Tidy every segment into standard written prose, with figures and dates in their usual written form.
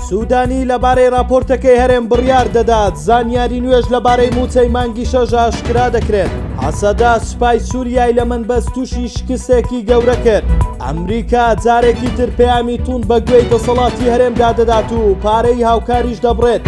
سوودانی لەبارەی راپۆرتەکەی هەرێم بڕیار دەدات، زانیاری نوێش لەبارەی مووچەی مانگی شەش ئاشکرا دەکرێت. هەسەدە سوپای سووریای لە مەنبەج تووشی شکستێکی گەورە کرد. ئەمریکا جارێکی تر پەیامی توند بە گوێی دەسەڵاتی هەرێمدا دەدات و پارەی هاوکاریش دەبڕێت.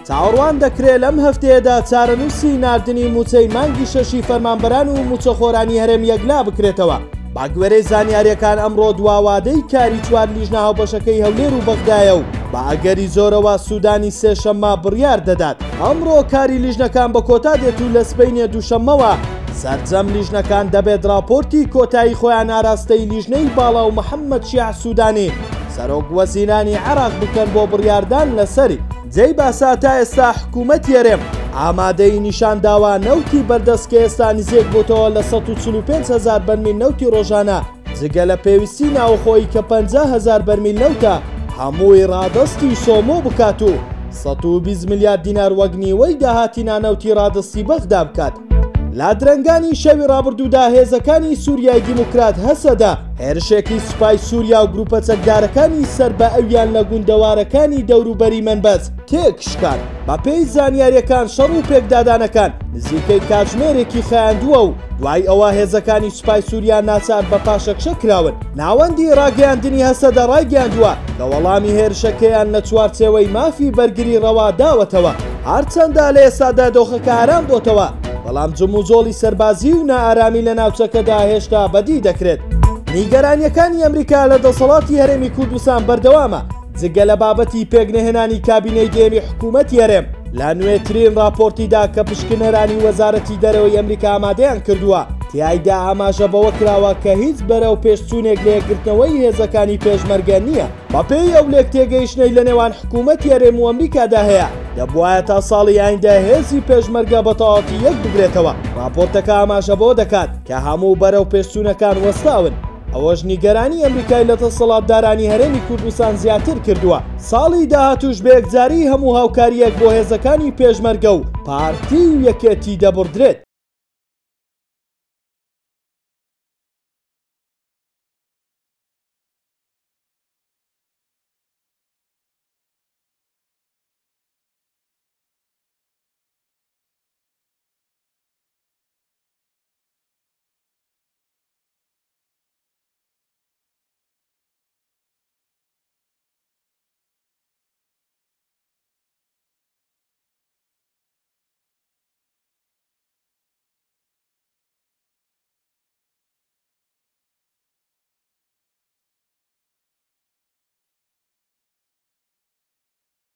چاوەڕوان دەکرێت لەم هەفتەیەدا چارەنووسی ناردنی مووچەی مانگی شەشی فەرمانبەران و مووچەخۆرانی هەرێم یەکلا بکرێتەوە. بەگوێرەی زانیارییەکان ئەمڕۆ دوا وادەی کاری چوار لیژنە هاوبەشەکەی هەولێر و بەغدایە و بە ئەگەری زۆرەوە سودانی سێشەممە بڕیار دەدات. ئەمڕۆ کاری لیژنەکان بە کۆتا دێت و لە سبەینێ دووشەممەوە سەرجەم لیژنەکان دەبێت راپۆرتی کۆتایی خۆیان ئاراستەی لیژنەی باڵا و محەممەد شیاع سودانی سەرۆک وەزیرانی عێراق بکەن بۆ بڕیاردان لەسەری. جێی باسە تا ئێستا حکوومەتی هەرێم ئامادەیی نیشانداوە نەوتی بەردەست کە ئێستا نزیک بۆتەوە لە 145 هەزار بەرمیل نەوتی ڕۆژانە جگە لە پێویستی ناوخۆیی کە 50 هەزار بەرمیل نەوتە هەمووی ڕادەستی سۆمۆ بکات و 120 ملیار دینار وەک نیوەی داهاتی نانەوتی ڕادەستی بەغدا بکات. لە درەنگانی شەوی ڕابردوودا هێزەکانی سووریای دیموکرات هەسەدە هێرشێکی سوپای سووریا و گروپە چەکدارەکانی سەر بە ئەویان لە گوندەوارەکانی دەوروبەری مەنبەج تێکشکاند. بەپێی زانیارییەکان شەڕ و پێکدادانەکان نزیکەی کاتژمێرێکی خایاندووە و دوای ئەوە هێزەکانی سوپای سووریا ناچار بە پاشەکشە کراون. ناوەندی ڕاگەیاندنی هەسەدە ڕایگەیاندووە کە وەڵامی هێرشەکەیان لە چوارچێوەی مافی بەرگری ڕەوا داوەتەوە. هەرچەندە لە ئێستادا دۆخەکە ئارام بۆتەوە، بەڵام جموجۆڵی سەربازی و نائارامی لە ناوچەکەدا هێشتا بەدی دەکرێت. نیگەرانییەکانی ئەمریکا لە دەسەڵاتی هەرێمی کوردستان بەردەوامە، جگە لە بابەتی پێکنەهێنانی کابینەی دەیەمی حکوومەتی هەرێم، لە نوێترین ڕاپۆرتیدا کە پشکنەرانی وەزارەتی دەرەوەی ئەمریکا ئامادەیان کردووە، تیایدا ئاماژە بەوە کراوە کە هیچ بەرەوپێشچوونێک لە یەکگرتنەوەی هێزەکانی پێشمەرگە نییە. بەپێی ئەو لێکتێگەیشتنەی لەنێوان حکوومەتی هەرێم و ئەمریکادا هەیە، دەبوایە تا ساڵی ئایندە هێزی پێشمەرگە بە تەواوەتی یەک بگرێتەوە. ڕاپۆرتەکە ئاماژە بەوە دەکات کە هەموو بەرەوپێشچوونەکان وەستاون، ئەوەش نیگەرانی ئەمریکای لە دەسەڵاتدارانی هەرێمی کوردستان زیاتر کردووە. ساڵی داهاتووش بە یەکجاری هەموو هاوکارییەک بۆ هێزەکانی پێشمەرگە و پارتی و یەکێتی دەبڕدرێت.